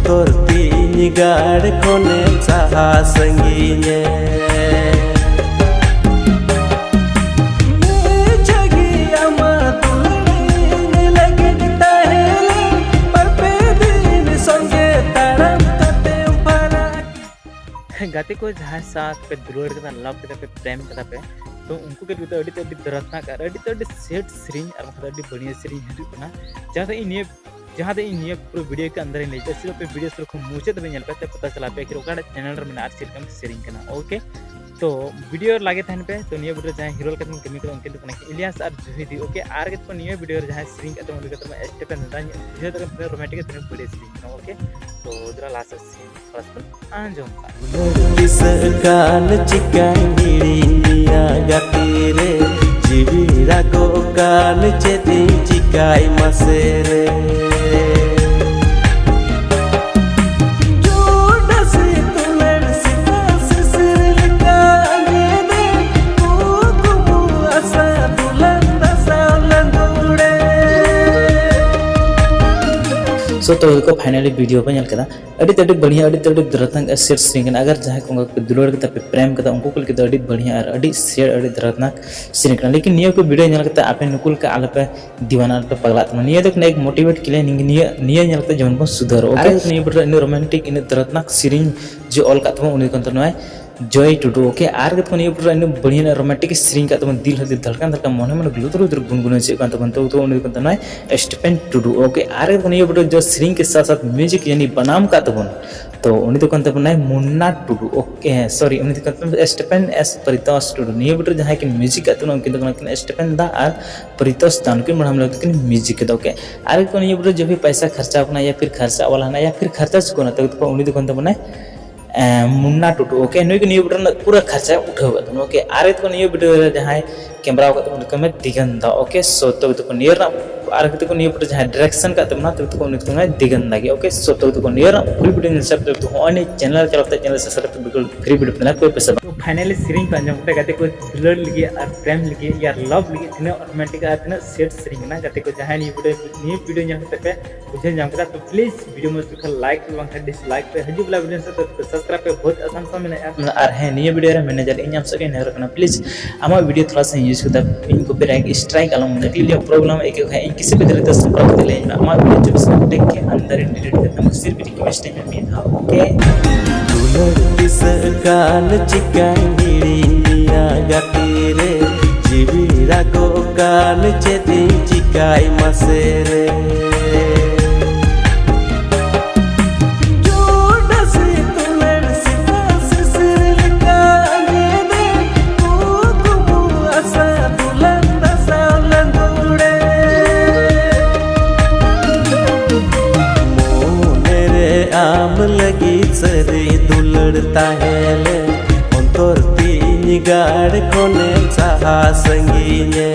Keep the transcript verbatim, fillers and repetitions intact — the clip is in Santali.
ᱛᱚᱨ ᱛᱤᱧ ᱜᱟᱲ ᱠᱷᱚᱱᱮᱢ ᱥᱟᱦᱟ ᱥᱟᱺᱜᱤᱧᱮ᱾ ᱢᱤᱪᱷᱟᱹ ᱜᱮ ᱟᱢᱟᱜ ᱫᱩᱞᱟᱹᱲᱤᱧ ᱞᱟᱹᱜᱤᱫ ᱛᱟᱦᱮᱸ ᱞᱮᱱ, ᱵᱟᱨ ᱯᱮ ᱫᱤᱱ ᱥᱚᱸᱜᱮ ᱛᱟᱲᱟᱢ ᱠᱟᱛᱮᱢ ᱯᱷᱟᱨᱟᱠ᱾ ᱜᱟᱛᱮ ᱠᱚ, ᱡᱟᱦᱟᱸᱭ ᱥᱟᱶ ᱯᱮ ᱫᱩᱞᱟᱹᱲ ᱠᱟᱫᱟ, ᱞᱟᱵᱷ ᱠᱮᱫᱟ ᱯᱮ, ᱯᱨᱮᱢ ᱠᱟᱫᱟ ᱯᱮ, ᱛᱚ ᱩᱱᱠᱩ ᱠᱚ ᱞᱟᱹᱜᱤᱫ ᱫᱚ ᱟᱹᱰᱤ ᱛᱮ ᱟᱹᱰᱤ ᱫᱚᱨᱫᱽᱱᱟᱠ ᱟᱨ ᱟᱹᱰᱤ ᱛᱮ ᱟᱹᱰᱤ ᱥᱮᱰ ᱥᱮᱨᱮᱧ ᱟᱨ ᱵᱟᱝᱠᱷᱟᱱ ᱫᱚ ᱟᱹᱰᱤ ᱵᱟᱹᱲᱤᱭᱟᱹ ᱥᱮᱨᱮᱧ ᱦᱤᱡᱩᱜ ᱠᱟᱱᱟ, ᱡᱟᱦᱟᱸ ᱫᱚ ᱤᱧ ᱱᱤᱭᱟᱹ ᱡᱟᱦᱟᱸ ᱫᱚ ᱤᱧ ᱱᱤᱭᱟᱹ ᱯᱩᱨᱟᱹ ᱵᱷᱤᱰᱤᱭᱳ ᱠᱚ ᱟᱱᱫᱟᱨᱤᱧ ᱞᱟᱹᱭ ᱠᱮᱫᱟ, ᱥᱤᱨᱯ ᱟᱯᱮ ᱵᱷᱤᱰᱤᱭᱳ ᱥᱩᱨ ᱠᱷᱚᱱ ᱢᱩᱪᱟᱹᱫ ᱫᱷᱟᱹᱵᱤᱡ ᱧᱮᱞ ᱯᱮ, ᱛᱮ ᱯᱟᱛᱟ ᱪᱟᱞᱟᱜ ᱯᱮ ᱟᱹᱠᱷᱤᱨ ᱚᱠᱟᱴᱟᱜ ᱪᱮᱱᱮᱞ ᱨᱮ ᱢᱮᱱᱟᱜᱼᱟ ᱟᱨ ᱪᱮᱫ ᱞᱮᱠᱟᱱ ᱥᱮᱨᱮᱧ ᱠᱟᱱᱟ᱾ ᱳᱠᱮ, ᱛᱚ ᱵᱷᱤᱰᱤᱭᱳ ᱞᱟᱜᱮ ᱛᱟᱦᱮᱱ ᱯᱮ᱾ ᱛᱚ ᱱᱤᱭᱟᱹ ᱵᱷᱤᱰᱤᱭᱳ ᱨᱮ ᱡᱟᱦᱟᱸᱭ ᱦᱤᱨᱳ ᱞᱮᱠᱟᱛᱮ ᱠᱟᱹᱢᱤ ᱠᱟᱱᱟ ᱩᱱᱠᱤᱱ ᱫᱚ ᱠᱟᱱᱟ ᱠᱤᱱ ᱤᱞᱤᱭᱟᱥ ᱟᱨ ᱡᱩᱦᱤᱫᱤ᱾ ᱳᱠᱮ, ᱟᱨ ᱜᱮ ᱛᱚ ᱱᱤᱭᱟᱹ ᱵᱷᱤᱰᱤᱭᱳ ᱨᱮ ᱡᱟᱦᱟᱸᱭ ᱥᱮᱨᱮᱧ ᱠᱟᱫ ᱛᱟᱵᱚᱱᱟ ᱩᱱᱤ ᱠᱟᱛᱮ ᱢᱟ ᱮᱥᱴᱮᱯᱮᱱ ᱫᱟᱫᱟ ᱧᱮᱞ ᱵᱩᱡᱷᱟᱹᱣ ᱫᱟᱲᱮᱭᱟᱜ ᱠᱟᱱᱟ ᱨᱳᱢᱟᱱᱴᱤᱠ ᱛᱤᱱᱟᱹᱜ ᱵᱟᱹᱲᱤᱡ ᱥᱮᱨᱮᱧ ᱠᱟᱱᱟ᱾ ᱳᱠᱮ, ᱛᱚ ᱡᱚᱨᱟ ᱞᱟᱥ ᱥᱤᱱ ᱛᱷᱚᱲᱟ ᱥᱟ ᱵᱚᱱ ᱟᱸᱡᱚᱢ ᱠᱟᱜ᱾ ᱫᱤᱥᱟᱹᱜ ᱠᱟᱱ ᱪᱤᱠᱟᱹᱧ ᱦᱤᱲᱤᱧ ᱢᱮᱭᱟ ᱜᱟᱛᱮ ᱨᱮ, ᱡᱤᱣᱤ ᱨᱟᱜᱚᱜ ᱠᱟᱱ ᱪᱮᱫ ᱤᱧ ᱪᱤᱠᱟᱹᱭ ᱢᱟᱥᱮ ᱨᱮ᱾ ᱡᱳᱨ ᱱᱟᱥᱮ ᱫᱩᱞᱟᱹᱲ ᱥᱤᱛᱟᱹ ᱥᱤᱥᱤᱨ ᱞᱮᱠᱟ ᱟᱸᱡᱮᱫ ᱮᱱ, ᱠᱩᱠᱢᱩ ᱟᱥᱟ ᱫᱩᱞᱟᱹᱲ ᱫᱟᱥᱟᱣ ᱞᱟᱸᱫᱩᱲ ᱮᱱ᱾ So, ᱛᱚ ᱠᱚ finally ᱵᱷᱤᱰᱤᱭᱳ ᱯᱮ ᱧᱮᱞ ᱠᱮᱫᱟ, ᱟᱹᱰᱤ ᱛᱮ ᱟᱹᱰᱤ ᱵᱟᱹᱲᱤᱭᱟ, ᱟᱹᱰᱤ ᱛᱮ ᱟᱹᱰᱤ ᱫᱩᱨᱟᱹᱛᱟᱝ ᱟᱨ ᱥᱮᱴ ᱥᱮᱨᱮᱧ ᱠᱟᱱᱟ᱾ ᱟᱜᱟᱨ ᱡᱟᱦᱟᱸᱭ ᱠᱚ ᱚᱱᱠᱟ ᱠᱚ ᱫᱩᱞᱟᱹᱲ ᱠᱟᱛᱮ ᱯᱮ ᱯᱨᱮᱢ ᱠᱟᱫᱟ, ᱩᱱᱠᱩ ᱠᱚ ᱞᱟᱹᱜᱤᱫ ᱫᱚ ᱟᱹᱰᱤ ᱵᱟᱹᱲᱤᱭᱟ ᱟᱨ ᱟᱹᱰᱤ ᱥᱮᱴ, ᱟᱹᱰᱤ ᱫᱩᱨᱟᱹᱛᱱᱟᱠ ᱥᱮᱨᱮᱧ ᱠᱟᱱᱟ᱾ ᱞᱮᱠᱤᱱ ᱱᱤᱭᱟᱹ ᱠᱚ ᱵᱷᱤᱰᱤᱭᱳ ᱧᱮᱞ ᱠᱟᱛᱮ ᱟᱯᱮ ᱱᱩᱠᱩ ᱞᱮᱠᱟ ᱟᱞᱚ ᱯᱮ ᱫᱤᱣᱟᱱᱟ, ᱟᱞᱚ ᱯᱮ ᱯᱟᱜᱽᱞᱟᱜ ᱛᱟᱵᱚᱱᱟ᱾ ᱱᱤᱭᱟᱹ ᱫᱚ ᱠᱟᱱᱟ ᱮᱠ ᱢᱳᱴᱤᱵᱷᱮᱴ ᱠᱮ ᱞᱤᱭᱮ, ᱱᱤᱭᱟᱹ, ᱱᱤᱭᱟᱹ ᱧᱮᱞ ᱠᱟᱛᱮ ᱡᱮᱢᱚᱱ ᱵᱚᱱ ᱥᱩᱫᱷᱟᱹᱨᱚᱜ᱾ ᱳᱠᱮ, ᱟᱨ ᱱᱤᱭᱟᱹ ᱵᱷᱤᱰᱤᱭᱳ ᱨᱮ ᱤᱱᱟᱹ ᱨᱳᱢᱟᱱᱴᱤᱠ, ᱤᱱᱟᱹ ᱫᱩᱨᱟᱹᱛᱱᱟᱠ ᱥᱮᱨᱮᱧ ᱡᱮ ᱚᱞ ᱠᱟᱜ ᱛᱟᱵᱚᱱ, ᱩᱱᱤ ᱠᱟᱱ ᱛᱟᱵᱚᱱᱟᱭ ᱡᱚᱭ ᱴᱩᱰᱩ᱾ ᱳᱠᱮ, ᱟᱨ ᱠᱟᱛᱮ ᱱᱤᱭᱟᱹ ᱯᱩᱨᱟᱹ ᱤᱱᱟᱹ ᱵᱟᱹᱲᱤᱭᱟᱹ ᱨᱮᱱᱟᱜ ᱨᱳᱢᱟᱱᱴᱤᱠ ᱥᱮᱨᱮᱧ ᱠᱟᱜ ᱛᱟᱵᱚᱱ, ᱫᱤᱞ ᱦᱚᱸ ᱫᱤᱞ ᱫᱷᱟᱲᱠᱟᱱ ᱫᱷᱟᱲᱠᱟᱱ ᱢᱚᱱᱮ ᱢᱚᱱᱮ ᱜᱩᱞᱩ ᱛᱩᱨᱩ ᱛᱩᱨᱩ ᱜᱩᱱᱜᱩᱱᱟᱹᱣ ᱪᱮᱫ ᱠᱟᱱ ᱛᱟᱵᱚᱱ, ᱛᱚ, ᱛᱚ ᱩᱱᱤ ᱫᱚ ᱠᱟᱱ ᱛᱟᱵᱚᱱᱟᱭ ᱥᱴᱤᱯᱮᱱ ᱴᱩᱰᱩ᱾ ᱳᱠᱮ, ᱟᱨ ᱠᱟᱛᱮ ᱱᱤᱭᱟᱹ ᱯᱩᱨᱟᱹ ᱡᱚ ᱥᱮᱨᱮᱧ ᱠᱮ ᱥᱟᱛ ᱥᱟᱛ ᱢᱤᱭᱩᱡᱤᱠ ᱡᱟᱹᱱᱤᱡ ᱵᱟᱱᱟᱢ ᱠᱟᱜ ᱛᱟᱵᱚᱱ, ᱛᱚ ᱩᱱᱤ ᱫᱚ ᱠᱟᱱ ᱛᱟᱵᱚᱱᱟᱭ ᱢᱩᱱᱱᱟ ᱴᱩᱰᱩ᱾ ᱳᱠᱮ, ᱥᱚᱨᱤ, ᱩᱱᱤ ᱫᱚ ᱠᱟᱱ ᱛᱟᱵᱚᱱᱟᱭ ᱥᱴᱤᱯᱮᱱ ᱮᱥ ᱯᱟᱨᱤᱛᱳᱥ ᱴᱩᱰᱩ᱾ ᱱᱤᱭᱟᱹ ᱯᱩᱨᱟᱹ ᱡᱟᱦᱟᱸᱭ ᱠᱤᱱ ᱢᱤᱭᱩᱡᱤᱠ ᱠᱟᱜ ᱛᱟᱵᱚᱱᱟ ᱩᱱᱠᱤᱱ ᱫᱚ ᱠᱟᱱᱟ ᱠᱤᱱ ᱥᱴᱤᱯᱮᱱ ᱫᱟ ᱟᱨ ᱯᱟᱨᱤᱛᱳᱥ ᱫᱟ, ᱩᱱᱠᱤᱱ ᱵᱟᱱᱟᱢ ᱞᱟᱹᱜᱤᱫ ᱠᱤᱱ ᱢᱤᱭᱩᱡᱤᱠ ᱠᱮᱫᱟ᱾ ᱳᱠᱮ, ᱟᱨ ᱠᱟᱛᱮ ᱱᱤᱭᱟᱹ ᱯᱩᱨᱟᱹ ᱡᱚ ᱵᱷᱤ ᱯᱟᱭᱥᱟ ᱠᱷᱟᱨᱪᱟ ᱦᱩᱭ ᱠᱟᱱᱟ ᱭᱟ ᱯᱷᱤᱨ ᱠᱷᱟᱨᱪᱟ ᱣᱟᱞᱟ ᱦᱮᱱᱟᱜ ᱭᱟ ᱯᱷᱤᱨ ᱠᱷᱟᱨᱪᱟ ᱪᱩᱠᱟᱹᱣ ᱱᱟ, ᱛᱚ ᱩᱱᱤ ᱫᱚ ᱠᱟᱱ ᱛᱟᱵᱚᱱᱟᱭ ᱮ, ᱢᱩᱱᱱᱟ ᱴᱩᱰᱩ᱾ ᱳᱠᱮ, ᱱᱩᱭ ᱜᱮ ᱱᱤᱭᱟᱹ ᱵᱷᱤᱰᱤᱭᱳ ᱨᱮᱱᱟᱜ ᱯᱩᱨᱟᱹ ᱠᱷᱟᱨᱪᱟ ᱩᱴᱷᱟᱹᱣ ᱠᱟᱜ ᱛᱟᱵᱚᱱᱟ᱾ ᱳᱠᱮ, ᱟᱨ ᱠᱚ ᱱᱤᱭᱟᱹ ᱵᱷᱤᱰᱤᱭᱳ ᱨᱮ ᱡᱟᱦᱟᱸᱭ ᱠᱮᱢᱨᱟ ᱠᱟᱜ ᱛᱟᱵᱚᱱᱟ ᱩᱱᱤ ᱫᱚ ᱠᱟᱱᱟᱭ ᱫᱤᱜᱟᱱ ᱫᱟ᱾ ᱳᱠᱮ, ᱥᱳ ᱛᱚ ᱛᱟᱠᱚ ᱱᱤᱭᱟᱹ ᱨᱮᱱᱟᱜ ᱟᱨ ᱠᱟᱛᱮ ᱠᱚ ᱱᱤᱭᱟᱹ ᱵᱷᱤᱰᱤᱭᱳ ᱡᱟᱦᱟᱸᱭ ᱰᱤᱨᱮᱠᱥᱚᱱ ᱠᱟᱜ ᱛᱟᱵᱚᱱᱟ ᱛᱚ ᱛᱟᱠᱚ ᱩᱱᱤ ᱫᱚ ᱠᱟᱱᱟᱭ ᱫᱤᱜᱟᱱ ᱫᱟ ᱜᱮ᱾ ᱳᱠᱮ, ᱥᱳ ᱛᱚ ᱛᱟᱠᱚ ᱱᱤᱭᱟᱹ ᱨᱮᱱᱟᱜ ᱯᱷᱩᱞ ᱵᱷᱤᱰᱤᱭᱳ ᱧᱮᱞ ᱥᱟᱹᱛ ᱛᱮ ᱦᱚᱸᱜᱼᱚᱭ ᱱᱤᱭᱟᱹ ᱪᱮᱱᱮᱞ ᱪᱟᱞᱟᱣ ᱠᱟᱛᱮ ᱪᱮᱱᱮᱞ ᱥᱟᱵᱥᱠᱨᱟᱭᱤᱵ ᱯᱷᱨᱤ ᱵᱷᱤᱰᱤᱭᱳ ᱯᱮ ᱧᱟᱢᱟ, ᱠᱳᱭ ᱯᱚᱭᱥᱟ ᱵᱟᱝ᱾ ᱯᱷᱟᱭᱱᱟᱞᱤ ᱥᱮᱨᱮᱧ ᱠᱚ ᱟᱸᱡᱚᱢ ᱠᱮᱫᱟ ᱜᱟᱛᱮ ᱠᱚ, ᱫᱩᱞᱟᱹᱲ ᱞᱟᱹᱜᱤᱫ ᱟᱨ ᱯᱨᱮᱢ ᱞᱟᱹᱜᱤᱫ ᱭᱟᱨ ᱞᱚᱵᱷ ᱞᱟᱹᱜᱤᱫ ᱛᱤᱱᱟᱹᱜ ᱨᱳᱢᱟᱱᱴᱤᱠ ᱟᱨ ᱛᱤᱱᱟᱹᱜ ᱥᱮᱴ ᱥᱮᱨᱮᱧ ᱠᱟᱱᱟ᱾ ᱜᱟᱛᱮ ᱠᱚ, ᱡᱟᱦᱟᱸᱭ ᱱᱤᱭᱟᱹ ᱵᱷᱤᱰᱤᱭᱳ ᱱᱤᱭᱟᱹ ᱵᱷᱤᱰᱤᱭᱳ ᱧᱮᱞ ᱠᱟᱛᱮ ᱯᱮ ᱵᱩᱡᱷᱟᱹᱣ ᱧᱟᱢ ᱠᱮᱫᱟ, ᱛᱚ ᱯᱞᱤᱡᱽ ᱵᱷᱤᱰᱤᱭᱳ ᱢᱚᱡᱽ ᱞᱮᱠᱷᱟᱱ ᱞᱟᱭᱤᱠ ᱯᱮ, ᱵᱟᱝᱠᱷᱟᱱ ᱰᱤᱥᱞᱟᱭᱤᱠ ᱯᱮ᱾ ᱦᱤᱡᱩᱜ ᱵᱮᱞᱟ ᱵᱷᱤᱰᱤᱭᱳ ᱥᱟᱶᱛᱮ ᱥᱟᱵᱥᱠᱨᱟᱭᱤᱵ ᱯᱮ, ᱵᱚᱦᱩᱛ ᱟᱥᱟᱱ ᱥᱟᱱ ᱢᱮᱱᱟᱜᱼᱟ᱾ ᱟᱨ ᱦᱮᱸ, ᱱᱤᱭᱟᱹ ᱵᱷᱤᱰᱤᱭᱳ ᱨᱮ ᱢᱮᱱᱮᱡᱟᱨ ᱤᱧ ᱟᱢ ᱥᱮᱫ ᱜᱮ ᱱᱮᱦᱚᱨ ᱠᱟᱱᱟ, ᱯᱞᱤᱡᱽ ᱟᱢᱟᱜ ᱵᱷᱤᱰᱤᱭᱳ ᱛᱷᱚᱲᱟ ᱥᱟ ᱤᱭᱩᱡᱽ ᱠᱮᱫᱟ, ᱤᱧ ᱠᱚᱯᱤᱨᱟᱭᱤᱴ ᱥᱴᱨᱟᱭᱤᱠ ᱟᱞᱚᱢ ᱢᱮᱱᱟ, ᱠᱤ ᱯᱨᱚᱵᱞᱮᱢ ᱟᱹᱭᱠᱟᱹᱣ ᱠᱷᱟᱱ ᱤᱧ ᱠᱤᱥᱤ ᱵᱤᱫᱷᱟᱹ ᱨᱮ ᱥᱟᱯᱲᱟᱣ ᱠᱟᱛᱮ ᱞᱟᱹᱭ ᱢᱮ, ᱟᱢᱟᱜ ᱵᱷᱤᱰᱤᱭᱳ ᱪᱚᱵᱵᱤᱥ ᱜᱷᱚᱱᱴᱟ ᱠᱮ ᱟᱱᱫᱟᱨ ᱰᱤᱞᱤᱴ ᱠᱟᱛᱮ ᱥᱤᱨᱯ ᱨᱤᱠᱣᱮᱥᱴ ᱤᱧ ᱢᱮ ᱢᱤᱫ ᱫᱷᱟᱣ, ᱳᱠᱮ? ᱫᱩᱞᱟᱹᱲ ᱛᱤᱥᱟᱹᱜ ᱠᱟᱱ ᱪᱤᱠᱟᱹᱧ ᱦᱤᱲᱤᱧ ᱢᱮᱭᱟ ᱜᱟᱛᱮ ᱨᱮ, ᱡᱤᱣᱤ ᱨᱟᱜᱚᱜ ᱠᱟᱱ ᱪᱮᱫ ᱤᱧ ᱪᱤᱠᱟᱹᱭ ᱢᱟᱥᱮ ᱨᱮ᱾ ᱡᱳᱨ ᱱᱟᱥᱮ ᱫᱩᱞᱟᱹᱲ ᱥᱤᱛᱟᱹ ᱥᱤᱥᱤᱨ ᱞᱮᱠᱟ ᱟᱸᱡᱮᱫ ᱮᱱ ᱠᱩᱠᱢᱩ ᱟᱥᱟ ᱫᱩᱞᱟᱹᱲ ᱫᱟᱥᱟᱣ ᱞᱟᱸᱫᱩᱲᱮ᱾ ᱢᱚᱱᱮ ᱨᱮ ᱟᱢ ᱞᱟᱹᱜᱤᱫ ᱥᱟᱹᱨᱤ ᱫᱩᱞᱟᱹᱲ ᱛᱟᱦᱮᱸ ᱞᱮᱱ, ᱚᱱᱛᱚᱨ ᱛᱤᱧ ᱜᱟᱲ ᱠᱷᱚᱱᱮᱢ ᱥᱟᱦᱟ ᱥᱟᱺᱜᱤᱧᱮ᱾